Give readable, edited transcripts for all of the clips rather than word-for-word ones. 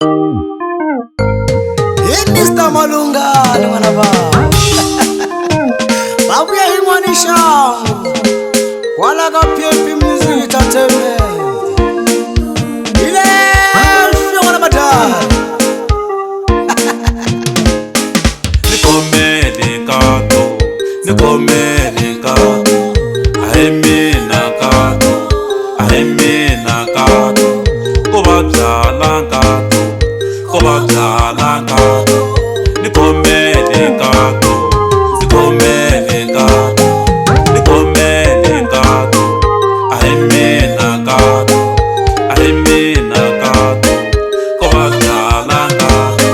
Hi Mr. Malungana n'wana va va vuya hi n'wani xangu kwala ka PMP Music Entertainment hi leswi n'wana madala. Ni khomele nkato, ni khomele nkato, a hi mina nkato, a hi mina nkato, ko va byala nkato, ko va byala nkato. Ni khomele nkato, ni khomele nkato, ni khomele nkato, a hi mina nkato, a hi mina nkato, ko va byala nkato.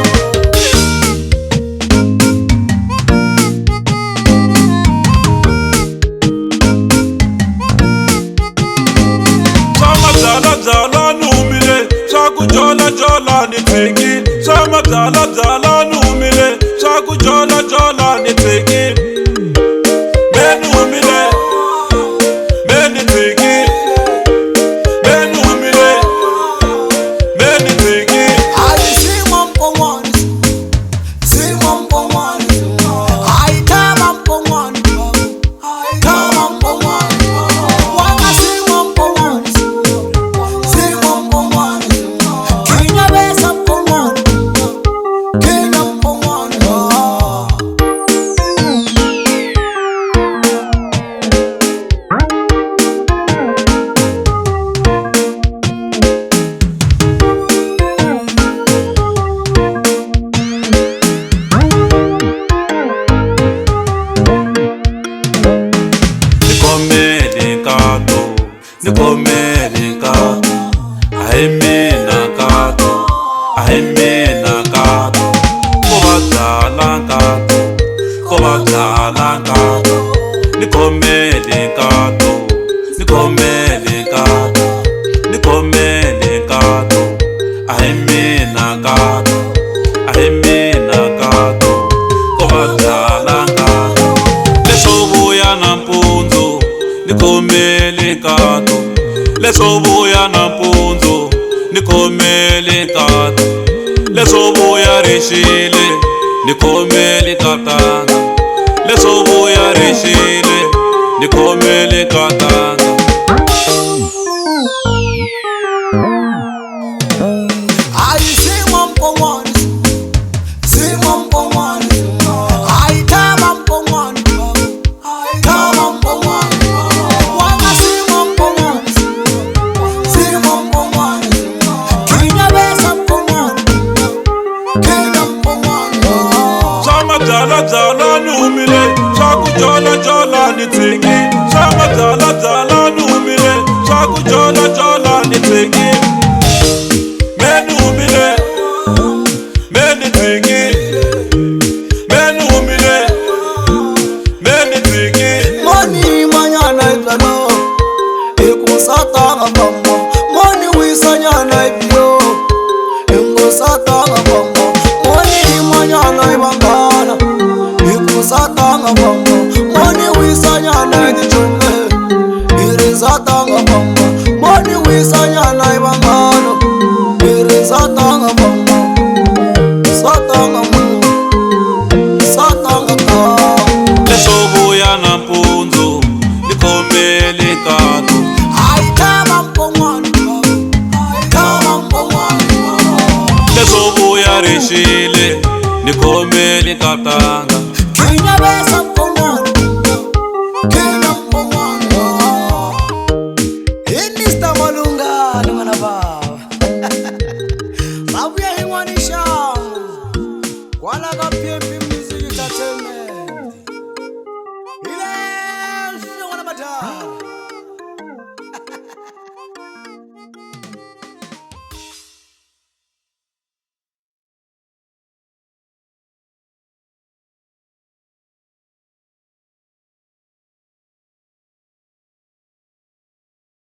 Swa mabyalabyala ni humile, swa ku jolajola ni tshikile. Swa mabyalabyala ni humile, swa ku jolajola ni tshikile. Me ni humile, me ni tshikile. Me ni humile, me ni tshikile. Hayi Zima Mpon'wana, Zima Mpon'wana, hayi Thaba Mpon'wana, Thaba Mpon'wana, wanga Zima Mpon'wana, Zima Mpon'wana, Khinyabesa Mpon'wana, Khinya Mpon'wana. Ni khomele nkato, ni khomele nkato, a hi mina nkato, a hi mina nkato, ko va byala nkato, ko va byala nkato. Ni khomele nkato, ni khomele nkato, ni khomele nkato, a hi mina nkato, a hi mina nkato, ko va byala nkato. Leswo vuya nampundzu ni khomele nkato, leswo vuya nampundzu ni khomele nkato, leswo vuya rixile ni khomele nkatanga, leswo vuya rixile ni khomele nkatanga. Hayi Zima Mpon'wana, Zima Mpon'wana, hayi Thaba Mpon'wana, Thaba Mpon'wana, wanga Zima Mpon'wana, Zima Mpon'wana, Khinyabesa Mpon'wana, Khinya Mpon'wana. Swa mabyalabyala ni humile, swa ku jolajola ni tshikile. Swa mabyalabyala ni humile, swa ku jolajola ni tshikile. Me ni humile, me ni tshikile. Me ni humile, me ni tshikile. Moni manyana ibyalo ikusatanga bambo, moni wisanyana ibyo ingusatanga bambo, moni manyana ibangana ikusatanga bambo, moni wisanyana idichome irizatanga bambo, moni wisanyana ibangana irizatanga bambo, satanga mu satanga ka. Leswo vuya nampundzu ni khomele nkato, Hayi Thaba Mpon'wana, Thaba Mpon'wana, leswo vuya rixile ni khomele nkatanga. Khinyabesa Mpon'wana.